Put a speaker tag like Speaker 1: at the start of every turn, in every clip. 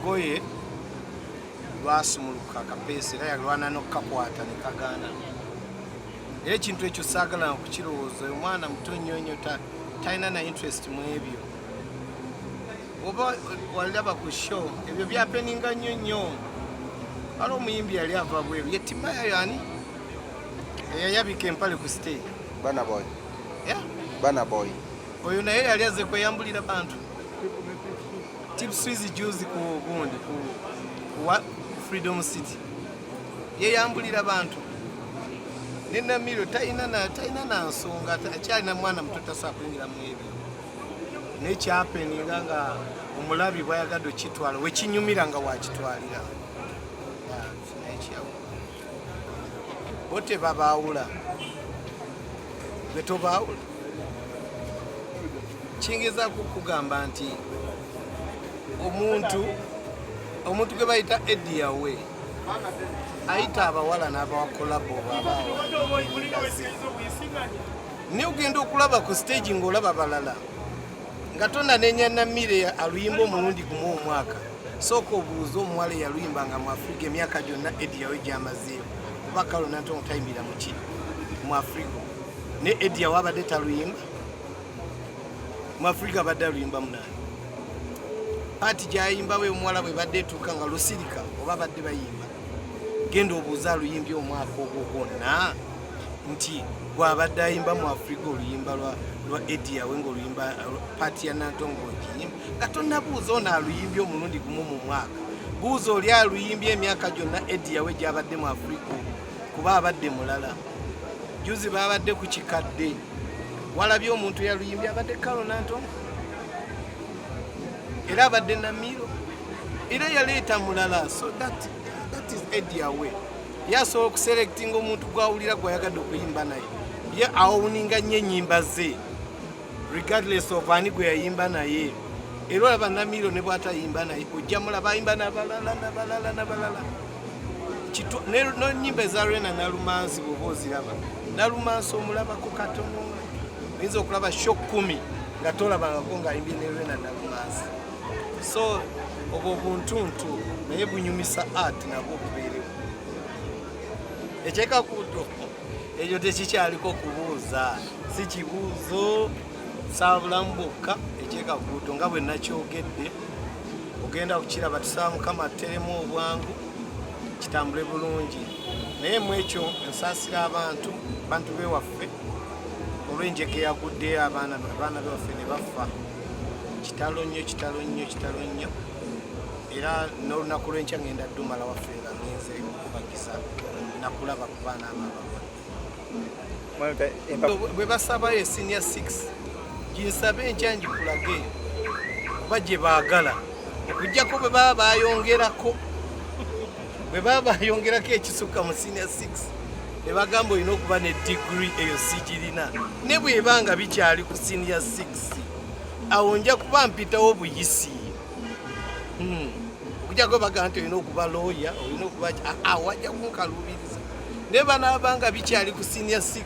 Speaker 1: Olugoye lwasumuluka akapeesa era yalwana n'okukakwata ne kagaana. Era ekintu ekyo saagala na kukirowooza. Oyo mwana muto nnyo nnyo, talina na interest mu ebyo. Oba walaba ku show, ebyo byahappeninga nnyo nnyo. Waliwo omuyimbi yali ava bweru, ye Timaya yani eyayabika empale ku stage.
Speaker 2: Burna Boy.
Speaker 1: Yeah?
Speaker 2: Burna Boy.
Speaker 1: Oyo naye yali azze kweyambulira bantu. Tip Swizzy juzi ku gundi ku Freedom City yeyambulira bantu. Ne Namiro talina na nsonga, akyalina mwana muto, tasobola kuyingira mu ebyo. Naye kyahappeninga nga omulabi bwayagadde okitwala wekinyumira nga wakitwalira. Yeah, naye bo tebabaawula, gwe tobaawula. Kingezaako kugamba nti omuntu gwe bayita Eddy Yawe ayita abawala n'abawa collabo abaawa, naye ogenda okulaba ku stage ng'olaba balala nga tonanenya Namire aluyimba omulundi gumu omwaka. Sooka obuuze omuwala eyaluyimbanga mu Africa emyaka gyonna Eddy Yawe gyamazeewo, kuba Carol Nantongo tayimbira muki mu Africa, ne Eddy Yawe abadde taluyimba mu Africa, abadde aluyimba munaani. Part gyayimbawo omuwala bwe badde etuuka nga lusirika oba badde bayimba, genda obuuze aluyimbye omwaka ogwo gwonna nti gwabadde ayimba mu Africa oluyimba lwa Eddy Yawe ngaoluyimba part ya Nantongo ogiyimba nga tonnabuuza ono aluyimbye omulundi gumu mu mwaka. Buuza oli aluyimbye emyaka gyonna Eddy Yawe gyabadde mu Africa, kuba abadde mulala. Juzi babadde ku kikadde, walabye omuntu yaluyimbye abadde Carol Nantongo, era abadde Namiro, era yaleeta mulala. So that is Eddy Yawe. Yasobola okuselectinga omuntu gwawulira gwayagadde okuyimba naye. Ye awowuninga nnyo ennyimba ze regardless of ani gwe yayimba naye. Era olaba Namiro ne bwatayimba naye ojja mulaba ayimba nabalala nabalala nabalala. N'ennyimba eza Rena Nalumansi bw'oba oziraba, Nalumansi omulabako katono. Oyinza okulaba show 10 nga tolabangako ng'ayimbye ne Rena Nalumansi. So obwo buntuntu naye bunyumisa art, nabwo bubeerewo. Ekyekakuuto ekyo tekikyaliko kubuuza, si kibuuzo saabulamu bwokka. Ekyekakuuto nga bwe nakyogedde, ogenda kukiraba. Tusaba Mukama ateremu obwangu kitambule bulungi. Naye mu ekyo nsaasira abantu bewaffe olw'enjega eyaguddeyo abaana bewaffe ne bafa. Kitalo nnyo, kitalo nnyo, kitalo nnyo. Era n'olunaku lw'enkya ngenda ddumala waffe nga ngenze okubagiza nakulaba ku baana abo abalwadde. Bwe basabayo e senior 6, ginsabe enkya ngikulage, kuba gye baagala okugjako bwe baba bayongerako, bwe baba bayongerako ekisukka mu senior 6 ne bagamba olina okuba ne degree, eyo sigirina. Ne bweba nga bikyali ku senior 6, awo nja kuba mpitawo buyisi. Okujjako bagamba nti olina okuba lawyer, olina okuba awo wajja kunkaluubiriza. Naye banaaba nga bikyali ku senior 6,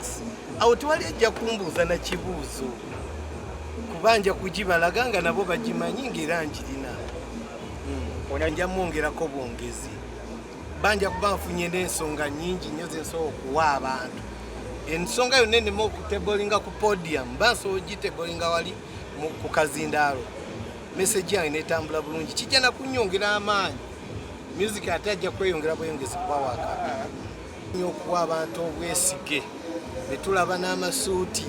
Speaker 1: awo tewali ajja kumbuuza na kibuuzo, kuba nja kugibalaga nga nabo bagimanyi ngaera njirina. Nja mwongerako bwongezi, banja kuba nfunye n'ensonga nyingi nnyo zensobola okuwa abantu. Ensonga yonna enema okutablinga ku podium, mba nsobola ogitablinga wali ku kazindaalo, message yange netambula bulungi. Kijja nakunyongera amaanyi, music ate ajja kweyongera bweyongezi kuba waka nnyo okuwa abantu obwesige ne tulaba n'amasuuti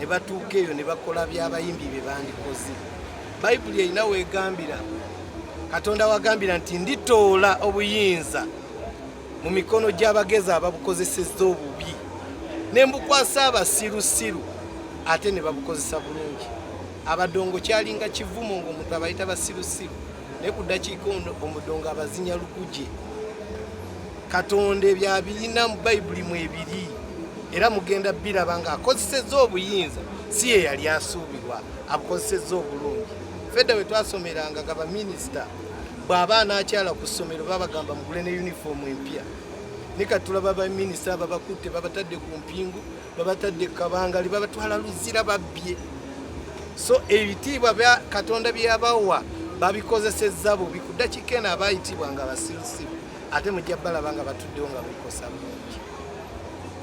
Speaker 1: ne batuuka eyo ne bakola by'abayimbi bye bandikoze. Bayibuli erina weegambira, Katonda wagambira nti nditoola obuyinza mu mikono gy'abagezi ababukozesezza obubi ne mbukwasa abasirusiru ate ne babukozesa bulungi. Abadongo kyalinga kivumo ng'omuntu abayita basirusiru, naye ku ddakiika ono omudongo abazinya lukuje. Katonda ebyo abirina mu Bayibuli mwebiri, era mugenda biraba ng'akozesezza obuyinza si ye yali asuubirwa, abukozesezza obulungi. Fedda bwe twasomeranga nga baminisita bw'aba anaakyala ku ssomero babagamba mugule ne yunifoomu empya. Ne katulaba baminisita ababakutte babatadde ku mpingu, babatadde kabangali, babatwala Luzira babbye. So ebitiibwa bya Katonda bye yabawa Babikozesezza bubi. Ku ddakiika eno abayitibwa nga basirusiru, ate mujja balaba nga batuddewo nga bekosa bulungi.